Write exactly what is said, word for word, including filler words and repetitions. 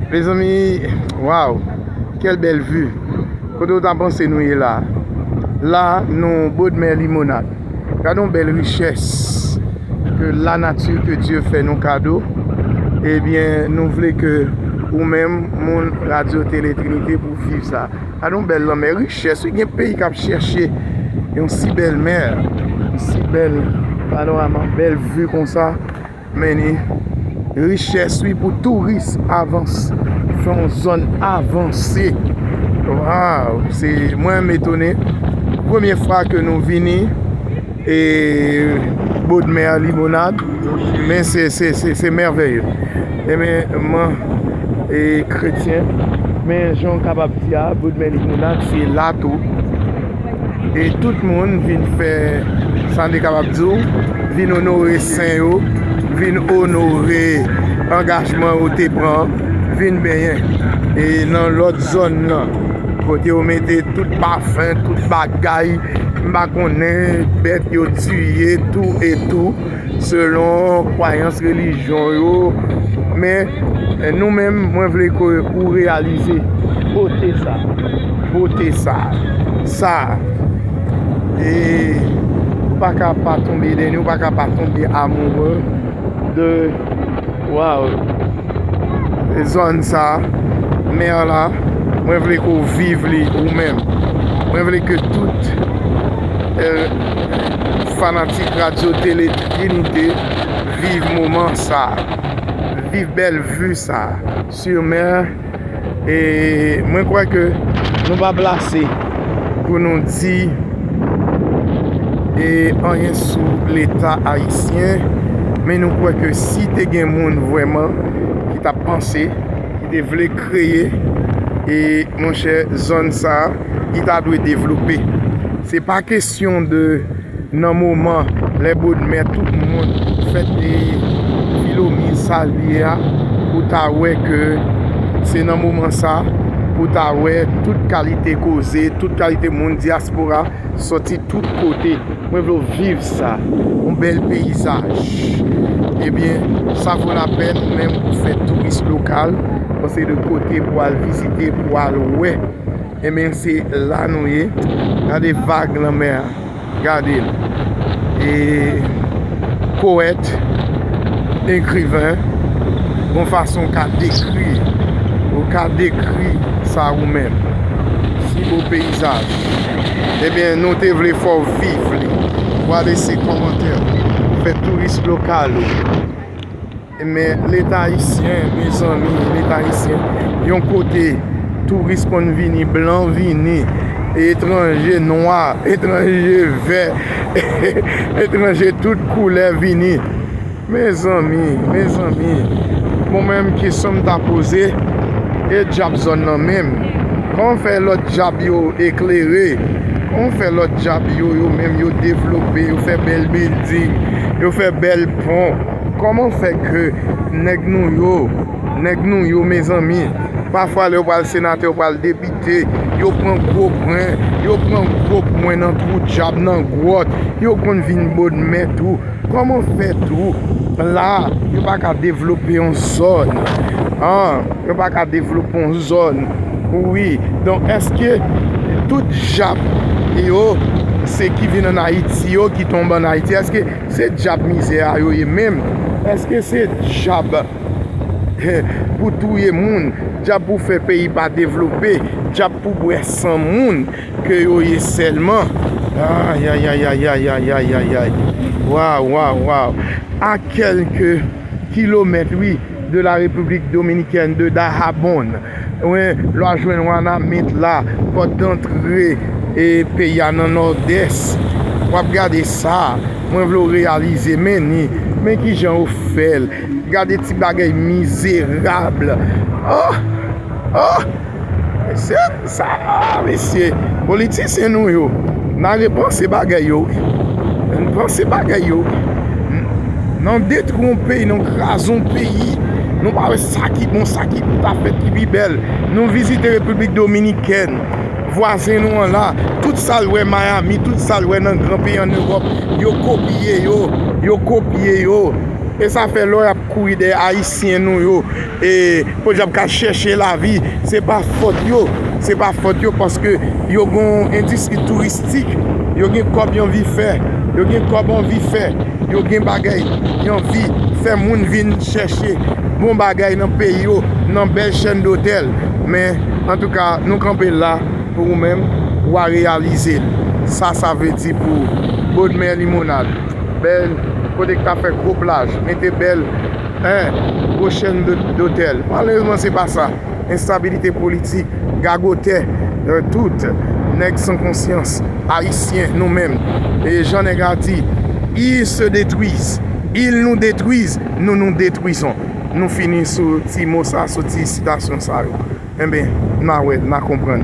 Mezanmi, waw, kèl bèl vi. Kote w ta panse nou ye la? La, nou Bodmè Limonad. Gade yon bèl richès ke lanati, ke Dye fè nou kado. Ebyen, nou vle ke ou menm, moun Radyo Tele Trinite, pou viv sa. Gade yon bèl lanmè, richès, wi, gen peyi k ap chèche yon si bèl mè, yon si bèl panorama, bèl vi konsa. Men ni richès, wi, pou touris avans, fè yon zòn avanse. Waw, se mwen m etone. Premye fwa ke nou vini e Bodmè Limonad, men se, se, se, se mèvèye. Ebyen, mwen e kretyen, men jan w kapab di a, Bodmè Limonad, se la tou. E tout moun vin fè, sa n te kapab di w, vin onore sen yo, vin onore angajman yo te pran, vin benyen. E nan lòt zòn nan, kote yo mete tout pafen, tout bagay, m pa konnen, bèt yo tiye, tou e tou, selon kwayans relijyon yo. Men, eh, nou menm, mwen vle ke ou reyalize bote sa, bote sa, sa. E ou pa ka pa tonbe dènye, ou pa ka pa tonbe amoureux de, waw, zòn sa, mè la, mwen vle ke w viv li ou menm. Mwen vle ke tout, eh, fanatik Radyo Tele Trinite viv moman sa, viv bèl vi sa, sur mer. E mwen kwè ke nou pa plase pou nou di e anyen sou Leta ayisyen, men nou kwè ke si te gen moun vrèman ki t ap panse, ki te vle kreye, e monchè, zòn sa a, li ta dwe devlope. Se pa kesyon de nan moman lè Bodmè tout moun fèt e Filomiz sa l ye a, ou ta wè ke se nan moman sa pou ta wè tout kalite koze, tout kalite moun dyaspora sòti tout kote. Mwen vle w viv sa, yon bèl peyizaj. Ebyen, sa vo lapèn menm pou fè touris lokal, paske de kote pou al vizite, pou al wè. Ebyen, se la nou ye. Gade vag lanmè a. Gade l. E powèt, ekriven, yon fason w ka dekri, ou ka dekri sa ou menm. Si bo peyizaj. Ebyen, nou te vle fè w viv li. W a lese kòmantè, fè touris lokal ou. Men Leta ayisyen, mezanmi, Leta ayisyen, yon kote touris konn vini, blan vini, etranje nwa, etranje vè, etranje tout koulè vini. Mezanmi, mezanmi, mwen menm kesyon m ta poze, e djab zòn nan menm? Kòman fè lòt djab yo eklere? Kòman fè lòt djab yo, yo menm yo devlope, yo fè bèl bilding, yo fè bèl pon? Kòman fè ke nèg nou yo, nèg nou yo, mezanmi, pafwa lè yo pral senatè, yo pral depite, yo pran gwo pwen, yo pran gwo pwen nan twou djab, nan gwòt, yo konn vin Bodmè tou. Kòman fè tou la, yo pa ka devlope yon zòn? An, yo pa ka devlope yon zòn. Wi, donk èske tout djab yo, se ki vin ann Ayiti yo, ki tonbe ann Ayiti? Èske se djab mizè a yo ye menm? Èske se djab pou touye moun, djab pou fè peyi pa devlope, djab pou bwè san moun ke yo ye sèlman? Ayayayayayayayayay. Waw, waw, waw. A kèlke kilomèt, wi, de la République Dominicaine, de Dajabón. Wi, lè w a jwenn Wanament la, pòt dantre e peyi a nan Nòdès. W ap gade sa, mwen vle w reyalize, men ni, men kijan yo fè l. Gade ti bagay mizerab. Oh! Oh! Mesye, sa, ah, mesye, politisyen nou yo, n a repanse bagay yo, wi. N panse bagay yo, wi. N, n detwi yon peyi, n kraze yon peyi. Nou pa wè sa ki bon, sa ki pou ta fèt, ki pi bèl. Nou vizite Repiblik Dominikèn, vwazen nou an la, tout sa l wè Miami, tout sa l wè nan gran peyi ann Ewòp, yo kopye yo, yo kopye yo. E sa fè lè y ap kouri dèyè Ayisyen nou yo, e pou y ap ka chèche lavi, se pa fòt yo, se pa fòt yo, paske yo gen yon endistri touristik, yo gen kòb y anvi fè, yo gen kòb anvi fè, yo gen bagay y anvi fè moun vin chèche bon bagay nan peyi yo, nan bèl chèn dotèl. Men, antouka, nou kanpe la pou ou menm, w a reyalize l. Sa, sa vle di pou Bodmè Limonad. Bèl kote k ta fè gwo plaj, mete bèl, en, gwo chèn dotèl. Malerezman, se pa sa. Enstabilite politik, gagotè, euh, tout nèg san konsyans ayisyen nou menm. E jan nèg la di, ils se détruisent, ils nous détruisent, nous nous détruisons. Nou fini sou ti mo sa, sou ti sitasyon sa yo. Enben, n a wè, n a konprann.